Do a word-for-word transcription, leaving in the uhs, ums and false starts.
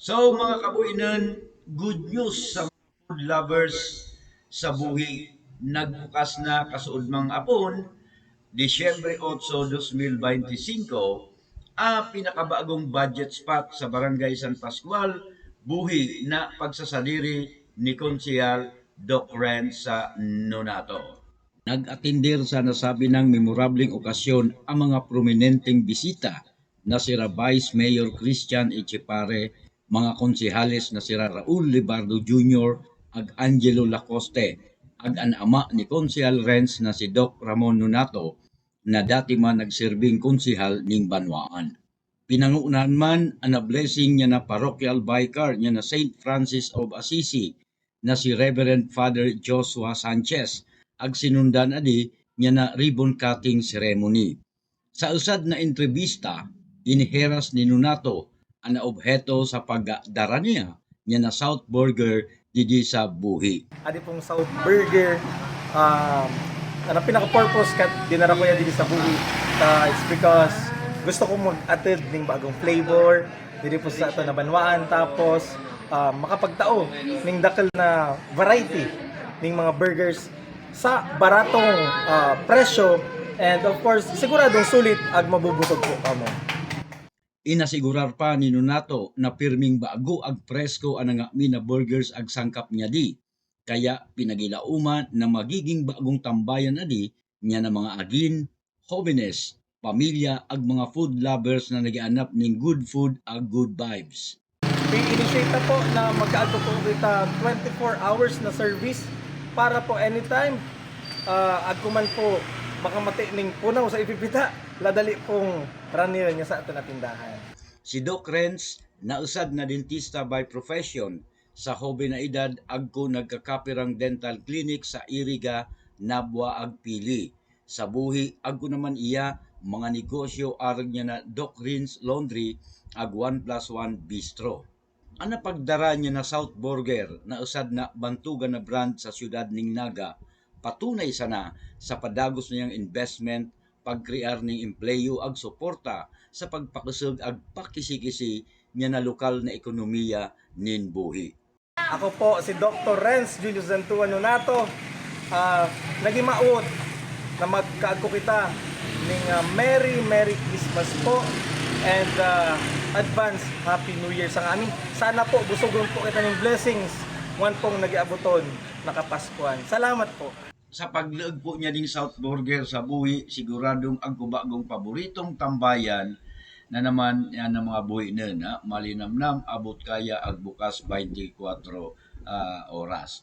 So, mga kabuinun, good news sa mga food lovers sa buhi. Nagbukas na kasuudmang apun, Disyembre otso, dos mil baynte singko, a pinakabagong budget spot sa Barangay San Pascual, buhi na pagsasadiri ni Konsehal Doc Renz Nonato. Nag-atindir sa nasabi nang memorableng okasyon ang mga prominenteng bisita na sira Vice Mayor Christian Etchepare, mga konsehales na sira Raul Lebardo Junior ag Angelo Lacoste, ag an ama ni Konsehal Renz na si Doc Ramon Nonato, na dati man nagsirbing konsehal ning banwaan. Pinangunahan man an na-blessing niya na parochial vicar niya na Saint Francis of Assisi, na si Reverend Father Joshua Sanchez, ag sinundan a di niya na ribbon cutting ceremony. Sa usad na entrevista, iniheras ni Nonato an na obheto sa pagdara niya niya na South Burger didi sa buhi. Adi pong South Burger, um, an na pinaka-purpose kat dinara ko ya didi sa buhi, uh, it's because gusto ko mag-atud ning bagong flavor didi po sa aton a banwaan, tapos, uh, makapagtao ning dakul na variety ning mga burgers sa baratong, uh, presyo, and of course, siguradong sulit ag mabubusog po kamo. Inasigurar pa ni Nonato na pirming bago ag presko an nanga'mi na burgers ag sangkap niya di. Kaya pinagilauman na magiging bagong tambayan a di niya na mga agin, hobenes, pamilya, ag mga food lovers na nagianap ning good food ag good vibes. Pi-initiate na po na magkaadto po kita twenty-four hours na service para po anytime, ah, agko man po makamati ning punaw sa ipipita, ladali pong ranir niya sa aton a tindahan. Si Doc Renz, na usad na dentista by profession, sa hoben a edad agko nagkakapirang dental clinic sa Iriga, Nabua ag Pili. Sa buhi, agko naman iya mga negosyo arog niya na Doc Renz Laundry ag One Plus One Bistro. An na pagdara niya na South Burger, na usad na bantugan a brand sa siyudad ning Naga, patunay sana sa padagos niyang investment, pagkrear ning empleyo ag suporta sa pagpakusug ag pakisi-kisi niya na lokal na ekonomiya nin buhi. Ako po si Doktor Renz Junior Zantuan Nonato. Ah, nagimaot na magkaagko kita ning, ah, Merry, Merry Christmas po and, ah, advance Happy New Year sa ngami. Sana po busugon po kita ning blessings wan pong nagiabuton na Kapaskuhan. Salamat po. Sa pagluug po niya ding South Burger sa buhi, siguradong agko bagong paboritong tambayan na naman yan ng mga buhi nun, ha? Malinamnam, abot kaya, ag bukas baynte kwatro, ah, oras.